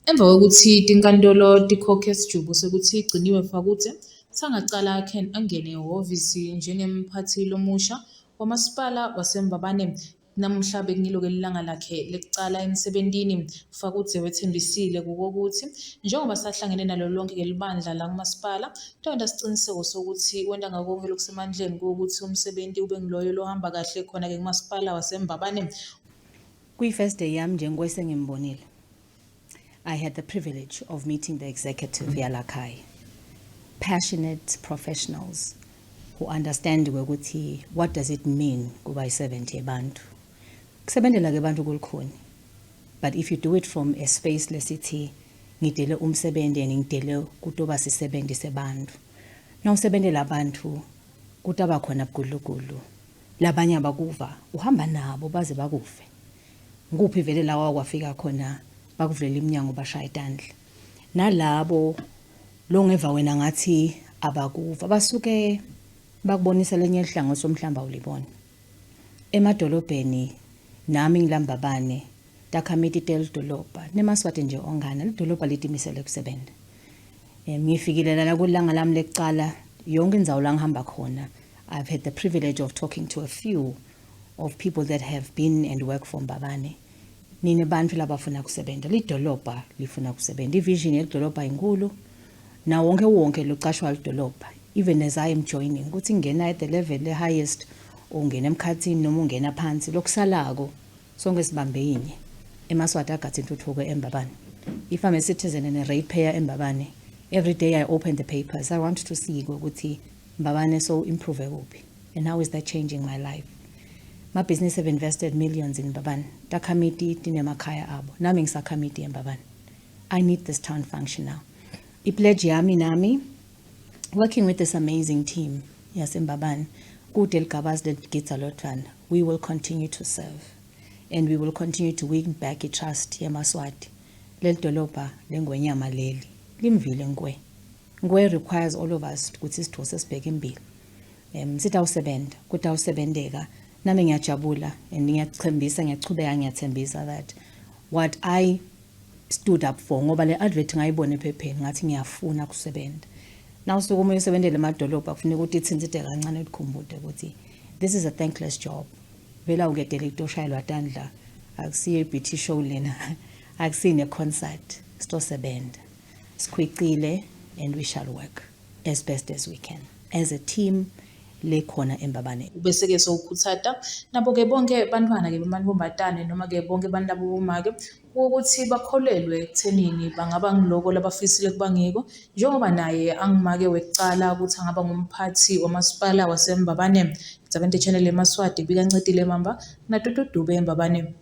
Emva kwekutsi tinkantolo tikhokhe sijubo sekutsi Gciniwe Fakudze sangacala angene ehhovisi njengemphatsi lomusha wamasipala waseMbabane. Namuhla bekungilo-ke lilanga lakhe lekucala emsebentini. Fakudze wetsembisile kukokutsi njengoba sahlangene nalo lonke libandla lakumasipala utawenta siciniseko sokuthi wenta ngako konke lokusemandleni ukuthi umsebenti ube ngiloyo lohamba kahle khona-ke kumasipala waseMbabane. Kwi-first day yami njengoba sengimbonile, I had the privilege of meeting the executive yalakhaya, passionate professionals who understand ukuthi what does it mean kuba i-70 yebantu. Kusebentela ke bantu kulukhuni, but if you do it from a space lesithi ngidele umsebenzi and ngidele kutoba sisebenzi sebantu, nawusebentela abantu kutaba khona bugudlugudlu, labanye abakuva uhamba nabo baze bakufe. Nguphi vele lawa wakwafika khona bakuvulela iminyango bashaya itandla, nalabo longeva wena ngathi abakuva basuke bakubonisa lenye ihlangothi somhlamba awulibona. Emadolobheni nami ngilambabane takhamiti telidolobha nemaswati nje ongana lidolobha litimisele kusebenza. Ngifikile lana kulanga lami lekucala, yonke indzawo la ngihamba khona I've had the privilege of talking to a few of people that have been and work for Mbabane. Nine bantu labafuna kusebenza, lidolobha lifuna kusebenza, ivision yelidolobha inkulu na wonke wonke locashwa lidolobha, even as I am joining, ukuthi ngena at the level the highest, ungena emkhathini noma ungena phansi, lokusalako sonke sibambe yinye. Emaswati agatsi intfutfuko eMbabane. If I'm a citizen and a ratepayer eMbabane, every day I open the papers, I want to see ukuthi Mbabane so improve kuphi and how is that changing my life. My business have invested millions in Mbabane. Takhamiti tinemakhaya abo, nami ngisakhamiti eMbabane. I need this town functional. I-pledge yami nami, working with this amazing team yaseMbabane, kude ligabazi leligidza lodvwana, we will continue to serve and we will continue to win back i-trust yemaswati. Leli dolobha lengwenyama leli limvile nkwe nkwe requires all of us ukuthi sidvose sibheke embili. Sitawusebenta, kutawusebenteka. Nami ngiyajabula and ngiyathembisa, ngiyachubeka ngiyathembisa that what I stood up for, ngoba le advert ngayibona ephepheni, ngathi ngiyafuna kusebenza. Nawusuke uma uyosebentela emadolobha kufuneka ukuthi itsintite kancane, utikhumbute ukuthi this is a thankless job. Vele awukedele kutoshayelwa tandla, akusiyo i-BT show lena, akusine concert. Sitosebenza sikhwicile and we shall work as best as we can as a team lekhona eMbabane. Ubese-ke sowukhuthata nabo-ke bonke bantwana-ke bemantfombatane noma-ke bonke abantu labobomake ukuthi bakholelwe ekuthenini bangaba ngiloko labafisile kuba ngiko, njengoba naye angumake wekucala ukuthi angaba ngumphathi wamasipala waseMbabane. Dzabente Channel eMaswati, bika Ncedile Mamba, naTutu Dube eMbabane.